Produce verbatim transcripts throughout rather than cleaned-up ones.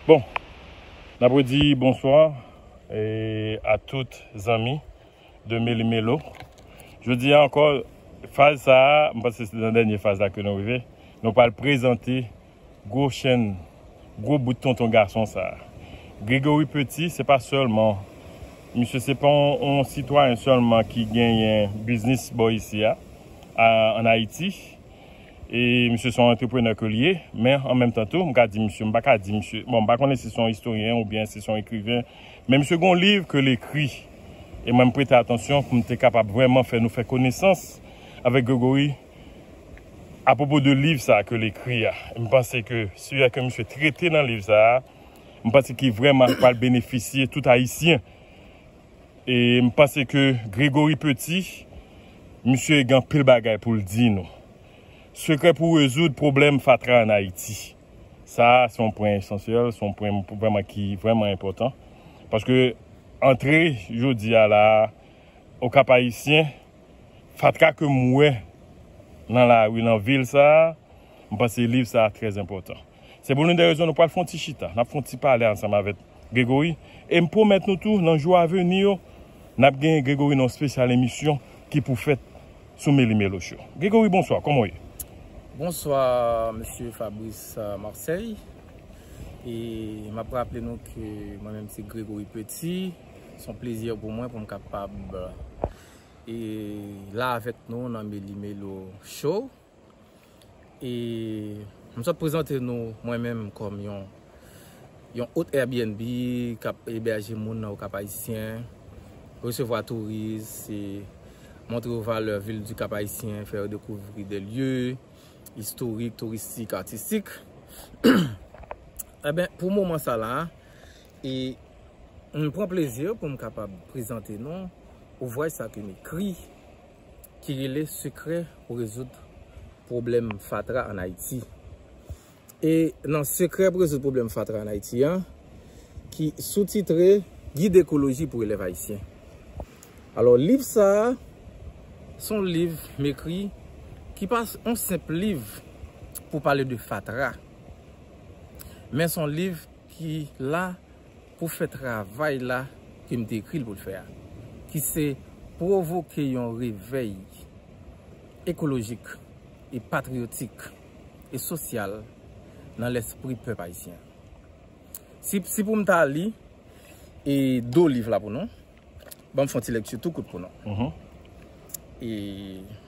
Bon, n ap redi bonswa e a tout zanmi de Meli Melo. Jodi a ankò, faz sa a, m panse se nan dènye faz la ke nou rive, nou pral prezante gwo chenn, gwo bout tonton gason sa a. Gregory Petit, se pa sèlman, misye se pa yon, yon sitwayen sèlman ki genyen biznis bò isi a, a, ann Ayiti. E misye se yon antreprenè ke l ye, men an menm tan tou, m ka di misye, m pa ka di misye, bon, m pa konnen si se yon istoryen oubyen si se yon ekriven, men misye gen yon liv ke l ekri. E mwen, m prete atansyon pou m te kapab vrèman fè nou fè konesans avèk Gregory apwopo de liv sa a ke l ekri a. M panse ke sijè ke misye trete nan liv sa a, m panse ki vrèman pral benefisye tout Ayisyen. E m panse ke Gregory Petit, misye gen anpil bagay pou l di nou. Sekrè pou rezoud pwoblèm fatra ann Ayiti. Sa a, se yon pwen esansyèl, se yon pwen vrèman ki vrèman enpòtan. Paske antre jodi a la a, Okap Ayisyen, fatra ke m wè nan lari, nan vil sa a, m panse liv sa a trè enpòtan. Se pou youn de rezon nou pral fè yon ti chita, n ap fè yon ti pale ansanm avèk Gregory. E m pwomèt nou tou, nan jou a veni yo, n ap genyen Gregory nan yon espesyal emisyon ki pou fèt sou Meli Melo Show. Gregory, bonswa, kòman w ye? Bonswa, mesye Fabrice, euh, Marseille. E m ap raple nou ke mwen menm se Gregory Petit. Se yon plezi pou mwen pou m kapab, e, la avèk nou nan Meli Melo Show. E m sot prezante nou mwen menm kòm yon, yon hôte Airbnb k ap ebèje moun nan Okap Ayisyen, resevwa touris, e montre yo valè vil di Kap Ayisyen, fè yo dekouvri de lye istorik, touristik, atistik. Enben, pou moman sa la, e m pran plezi pou m kapab prezante nou ouvraj sa ke m ekri, ki rele Sekrè pou rezoud pwoblèm fatra ann Ayiti. E nan Sekrè pou rezoud pwoblèm fatra ann Ayiti an, ki soutitre Gid ekoloji pou elèv ayisyen. Alò, liv sa a, se yon liv m ekri ki pa yon senp liv pou pale de fatra, men se yon liv ki la pou fè travay la ke m te ekri l pou l fè a, ki se pwovoke yon revèy ekolojik e patriyotik e sosyal nan lèspri pèp ayisyen. Si, si pou m ta li e do liv la pou nou, ban m fè yon ti lekti tou kout pou nou. E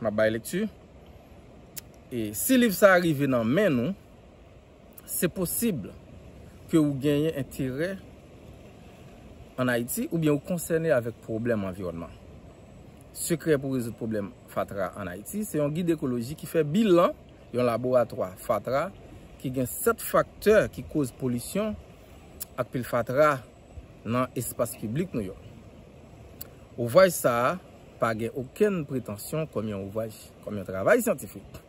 m ap bay lekti. E si liv sa a rive nan men nou, se posib ke ou genyen enterè ann Ayiti oubyen ou konsène avèk pwoblèm anviwònman. Sekrè pou rezoud pwoblèm fatra ann Ayiti se yon gid ekoloji ki fè bilan yon laboratwa fatra ki gen sèt faktè ki koz polisyon ak pil fatra nan espas piblik nou yo. Ouvraj sa a pa gen okenn pretansyon kòm yon ouvraj, kòm yon travay syantifik.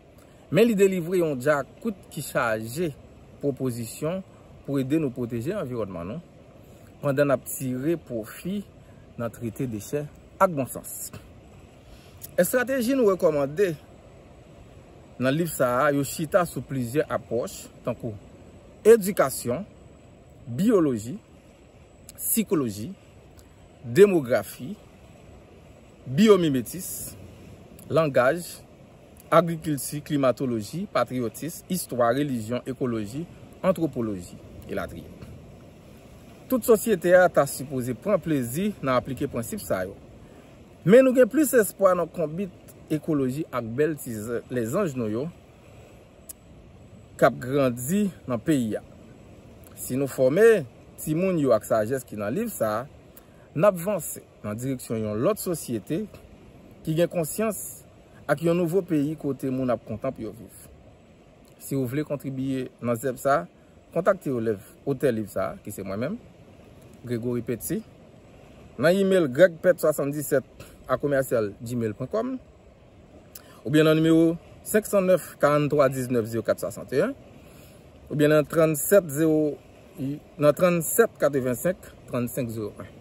Men li delivre yon djakout ki chaje pwopozisyon pou ede nou pwoteje anviwònman nou, pandan n ap tire pwofi nan trete dechè ak bon sans. Estrateji nou rekòmande nan liv sa a yo chita sou plizyè apwòch, tankou edikasyon, biyoloji, sikoloji, demografi, biyomimetis, langaj, agrikilti, klimatoloji, patriyotis, istwa, relijyon, ekoloji, antwopoloji, elatriye. Tout sosyete a ta sipoze pran plezi nan aplike prensip sa yo. Men nou gen plis espwa nan konbit ekoloji ak bèl ti lèzanj nou yo k ap grandi nan peyi a. Si nou fòme timoun yo ak sajès ki nan liv sa a, n ap vanse nan direksyon yon lòt sosyete ki gen konsyans ak yon nouvo peyi kote moun ap kontan pou yo viv. Si w vle kontribiye nan zèv sa a, kontakte olèv otè liv sa a, ki se mwen menm, Gregory Petit, nan imel gregpet swasanndisèt a komèsyal gmail pwen kòm, oubyen nan nimewo senk san nèf, karannntwa, diznèf, zewo kat, swasanteyen, oubyen nan trannsèt zewo, nan trannsèt katrevensenk, trannsenk zewo en.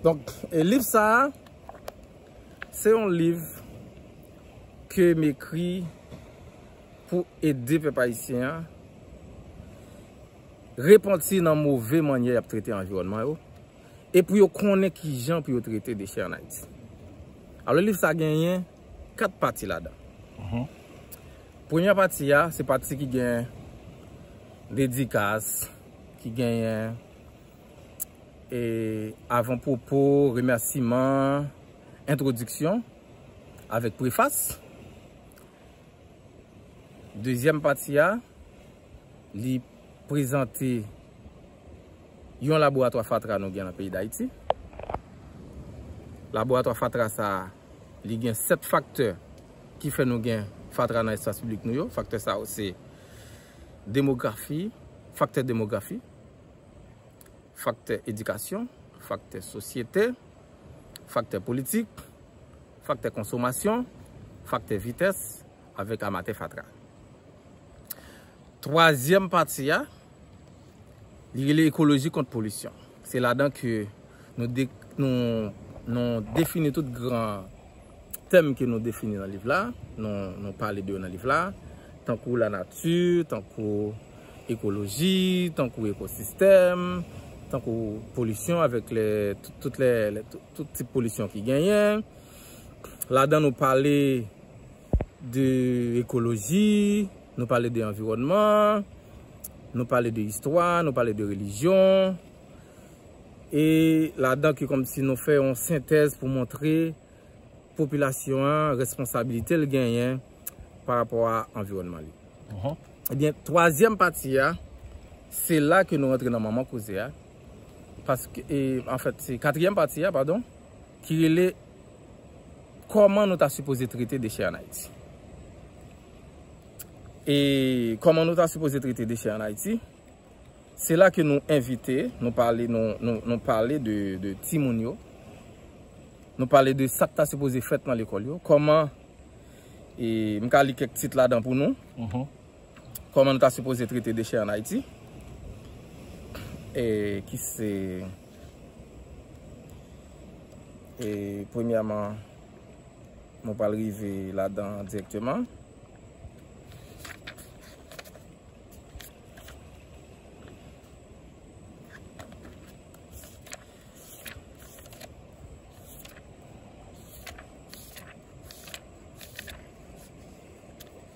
Donk, e liv sa a, se yon liv ke m ekri pou ede pèp ayisyen an repanti nan move mannyè y ap trete anviwònman yo, e pou yo konnen kijan pou yo trete dechè ann Ayiti. Alò, liv sa genyen kat pati ladan. Premyè pati a, se pati ki gen dedikas, ki genyen e avanpwopo, remèsiman, entwodiksyon, avèk prefas. Dezyèm pati a, li prezante yon laboratwa fatra nou gen nan peyi Dayiti. Laboratwa fatra sa a, li gen sèt faktè ki fè nou gen fatra nan espas piblik nou yo. Faktè sa yo se demografi, faktè demografi, faktè edikasyon, faktè sosyete, faktè politik, faktè konsomasyon, faktè vitès, avèk amatè fatra. Twazyèm pati a, li rele ekoloji kont polisyon. Se ladan ke nou, de, nou, nou defini tout gran tèm ke nou defini nan liv la, nou, nou pale de yo nan liv la, tankou lanati, tankou ekoloji, tankou ekosistèm, tankou polisyon avèk lè, tout, tout lè, lè, tout, tout tip polisyon ki genyen. Ladan nou pale de ekoloji, nou pale de anviwònman, nou pale de istwa, nou pale de relijyon. E ladan ki kòmsi nou fè yon sentèz pou montre popilasyon an responsabilite l genyen pa rapò a anviwònman li. Ebyen, twazyèm pati a, se la ke nou rantre nan manman koze a. Paske, e, anfèt, se katriyèm pati a, padon, ki rele kòman nou ta sipoze trete dechè ann Ayiti. E kòman nou ta sipoze trete dechè ann Ayiti? Se la ke nou envite, nou pale, nou, nou, nou pale de, de timoun yo. Nou pale de sa k ta sipoze fèt nan lekòl yo. Kòman, e, m ka li kèk tit ladan pou nou. Kòman nou ta sipoze trete dechè ann Ayiti. E, ki se, e, premyèman, nou pral rive ladan dirèkteman.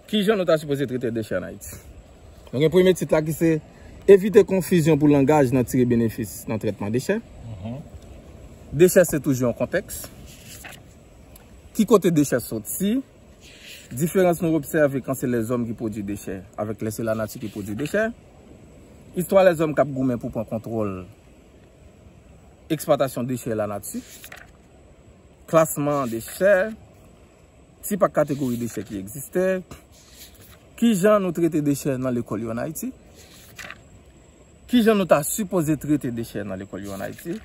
Kijan nou ta sipoze trete dechè ann Ayiti? Nou gen premye tit la ki se evite konfizyon pou langaj nan tire benefis nan trètman dechè. Dechè se toujou yon kontèks. Ki kote dechè soti? Diferans nou obsève kan se lèzòm ki pwodui dechè avèk lè se lanati ki pwodui dechè. Istwa lèzòm k ap goumen pou pran kontwòl eksplwatasyon dechè lanati. Klasman dechè, tip ak kategori dechè ki egziste, kijan nou trete dechè nan lekòl yo ann Ayiti, kijan nou ta sipoze trete dechè nan lekòl yo ann Ayiti,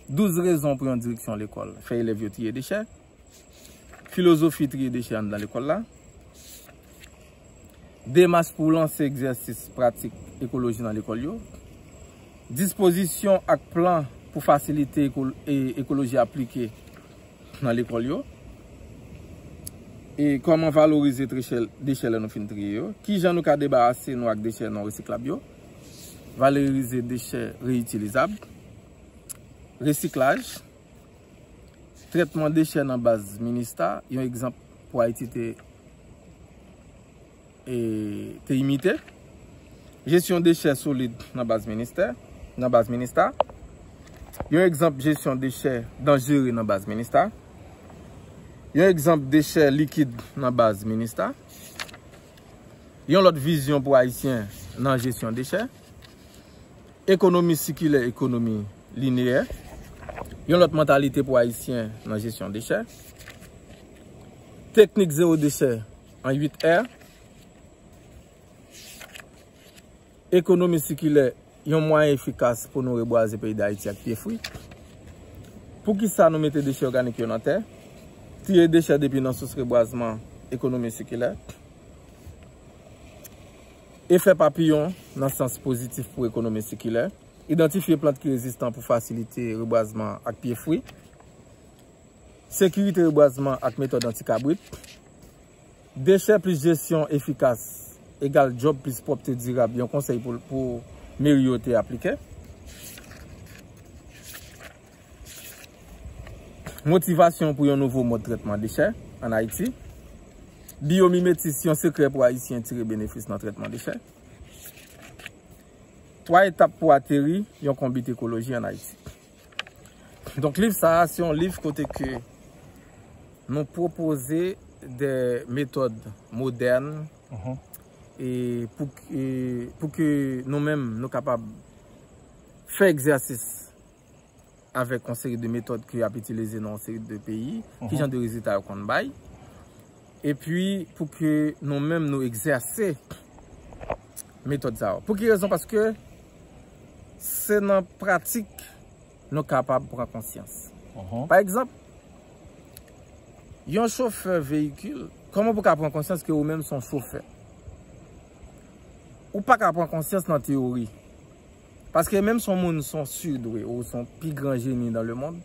douz rezon pou yon direksyon lekòl fè elèv yo triye dechè, filozofi triye dechè anndan lekòl la, demach pou lanse egzèsis pratik ekoloji nan lekòl yo, dispozisyon ak plan pou fasilite eko-, e, ekoloji aplike nan lekòl yo, e kòman valorize trechè-, dechè lè nou fin triye yo, kijan nou ka debarase nou ak dechè non resiklab yo, valorize dechè reyitilizab, resiklaj, trètman dechè nan baz Minista, yon egzanp pou Ayiti te, e, te imite. Jesyon dechè solid nan baz ministè, nan baz Minista. Yon egzanp jesyon dechè danjere nan baz Minista. Yon egzanp dechè likid nan baz Minista. Yon lòt vizyon pou Ayisyen nan jesyon dechè. Ekonomi sikilè, ekonomi lineyè. Yon lòt mantalite pou Ayisyen nan jesyon dechè. Teknik zewo dechè an uit R. Ekonomi sikilè, yon mwayen efikas pou nou rebwaze peyi Dayiti ak pye fwi. Poukisa nou mete dechè òganik yo nan tè? Triye dechè depi nan sous rebwazman, ekonomi sikilè. Efè papiyon nan sans pozitif pou ekonomi sikilè. Idantifye plant ki rezistan pou fasilite rebwazman ak pye fwi. Sekirite rebwazman ak metòd anti-kabrit. Dechè plis jesyon efikas egal djòb plis pwòpte dirab, yon konsèy pou, pou meri yo te aplike. Motivasyon pou yon nouvo mòd trètman dechè ann Ayiti. Biyomimetis, yon sekrè pou Ayisyen tire benefis nan trètman dechè. Twa etap pou ateri yon konbit ekoloji ann Ayiti. Donk, liv sa a, se yon liv kote ke nou pwopoze de metòd modèn e pou, e pou ke nou menm, nou kapab fè egzèsis avèk yon seri de metòd ke y ap itilize nan yon seri de peyi, ki jan de rezilta yo konn bay, epi pou ke nou menm nou egzèse metòd sa yo. Pou ki rezon? Paske se nan pratik nou kapab pran konsyans. Pa egzanp, yon chofè veyikil, kòman pou ka pran konsyans ke ou menm se yon chofè? Ou pa ka pran konsyans nan teyori. Paske menm si yon moun se yon surdoué ou se yon pi gran jeni dans le monde,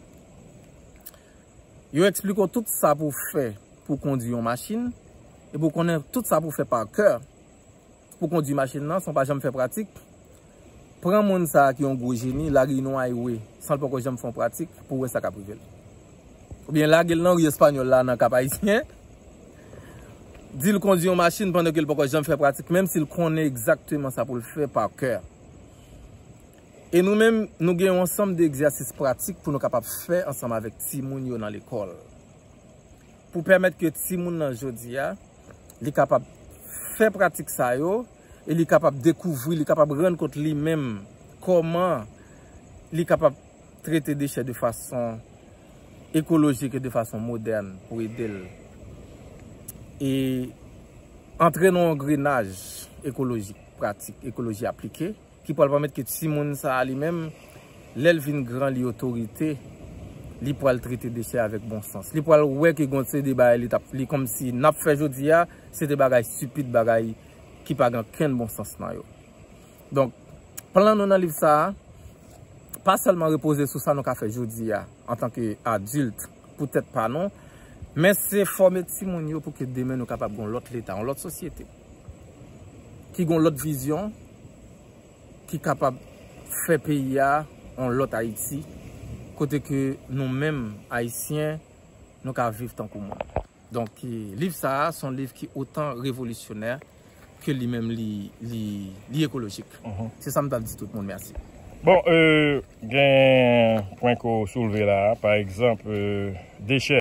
yo eksplike w tout sa pou w fè pou w kondui yon machin, epi w konnen tout sa pou w fè pa kè pou w kondui machin nan, san w pa janm fè pratik. Pran moun sa a ki yon gwo jeni, lage l nan yon highway, san l poko janm fè yon pratik, pou w wè sa k ap rive l. Oubyen lage l nan ri espanyòl la nan Kap Ayisyen, di l kondui yon machin pandan ke l poko janm fè pratik, menm si l konnen egzakteman sa pou l fè pa kè. E nou menm, nou gen yon ansanm de egzèsis pratik pou nou kapab fè ansanm avèk timoun yo nan lekòl. Pou pèmèt ke timoun nan jodi a, li kapab fè pratik sa yo, e li kapab dekouvri, li kapab rann kont li menm kòman li kapab trete dechè de fason ekolojik e de fason modèn pou ede l. E antre nan yon engrenaj ekolojik, pratik, ekoloji aplike, ki pral pèmèt ke timoun sa a li menm, lè l vin gran, li otorite, li pral trete dechè avèk bon sans. Li pral wè ke gon seri de bagay li t ap, li kòmsi n ap fè jodi a, se te bagay stipid, bagay ki pa gen okenn bon sans nan yo. Donk, plan nou nan liv sa a, pa sèlman repoze sou sa nou ka fè jodi a, antanke adilt, pou tèt pa nou, men se fòme timoun yo pou ke demen nou kapab gen yon lòt leta, yon lòt sosyete, ki gen yon lòt vizyon, ki kapab fè peyi a yon lòt Ayiti, kote ke nou menm, Ayisyen, nou ka viv tankou moun. Donk, e, liv sa a, se yon liv ki otan revolisyonè ke li menm li, li, li ekolojik. Se sa m t ap di tout moun, mèsi. Bon, e, gen pwen ke w soulve la a, pa egzanp, e, dechè